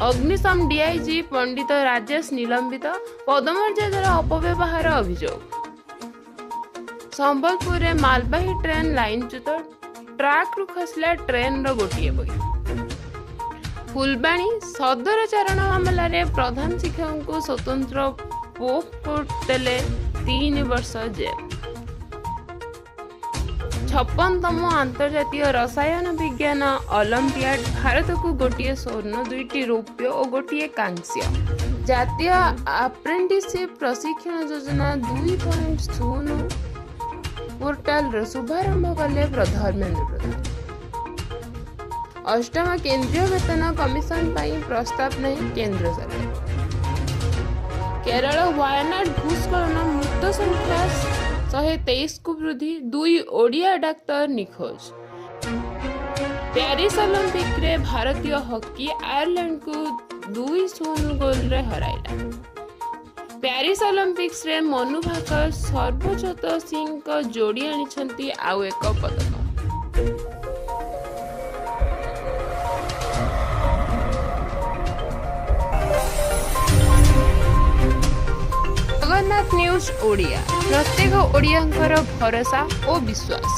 ଅଗ୍ନିଶମ ଡିଆଇଜି ପଣ୍ଡିତ ରାଜେଶ ନିଲମ୍ବିତ, ପଦମର୍ଯ୍ୟାଦାର ଅପବ୍ୟବହାର ଅଭିଯୋଗ। ସମ୍ବଲପୁରରେ ମାଲବାହୀ ଟ୍ରେନ୍ ଲାଇନଚ୍ୟୁତ, ଟ୍ରାକ୍ରୁ ଖସିଲା ଟ୍ରେନ୍ର ଗୋଟିଏ ବଗି। ଫୁଲବାଣୀ ସଦର ଚାରଣ ମାମଲାରେ ପ୍ରଧାନ ଶିକ୍ଷକଙ୍କୁ ସ୍ୱତନ୍ତ୍ର ପୋକ୍ସୋ କୋର୍ଟ ଦେଲେ 3 ବର୍ଷ ଜେଲ୍। 56ତମ ଆନ୍ତର୍ଜାତୀୟ ରସାୟନ ବିଜ୍ଞାନ ଅଲମ୍ପିଆଡ୍, ଭାରତକୁ ଗୋଟିଏ ସ୍ୱର୍ଣ୍ଣ, ଦୁଇଟି ରୌପ୍ୟ ଓ ଗୋଟିଏ କାଂସ୍ୟ। ଜାତୀୟ ଆପ୍ରେଣ୍ଟିସିପ୍ ପ୍ରଶିକ୍ଷଣ ଯୋଜନା 2.0 ପୋର୍ଟାଲର ଶୁଭାରମ୍ଭ କଲେ ଧର୍ମେନ୍ଦ୍ର ପ୍ରଧାନ। ଅଷ୍ଟମ କେନ୍ଦ୍ରୀୟ ବେତନ କମିଶନ ପାଇଁ ପ୍ରସ୍ତାବ ନାହିଁ କେନ୍ଦ୍ର ସରକାର। କେରଳ ୱାୟନାଡ ଭୂସ୍ଖଳନ, ମୃତ ସଂଖ୍ୟା 123କୁ ବୃଦ୍ଧି, ଦୁଇ ଓଡ଼ିଆ ଡାକ୍ତର ନିଖୋଜ। ପ୍ୟାରିସ୍ ଅଲିମ୍ପିକରେ ଭାରତୀୟ ହକି ଆୟାରଲାଣ୍ଡକୁ 2-0 ଗୋଲରେ ହରାଇଲା। ପ୍ୟାରିସ୍ ଅଲିମ୍ପିକ୍ସରେ ମନୁ ଭାକର ସର୍ବଜୋତ ସିଂଙ୍କ ଯୋଡ଼ି ଆଣିଛନ୍ତି ଆଉ ଏକ ପଦକ। ଜଗନ୍ନାଥ ନ୍ୟୁଜ୍ ଓଡ଼ିଆ, ପ୍ରତ୍ୟେକ ଓଡ଼ିଆଙ୍କର ଭରସା ଓ ବିଶ୍ୱାସ।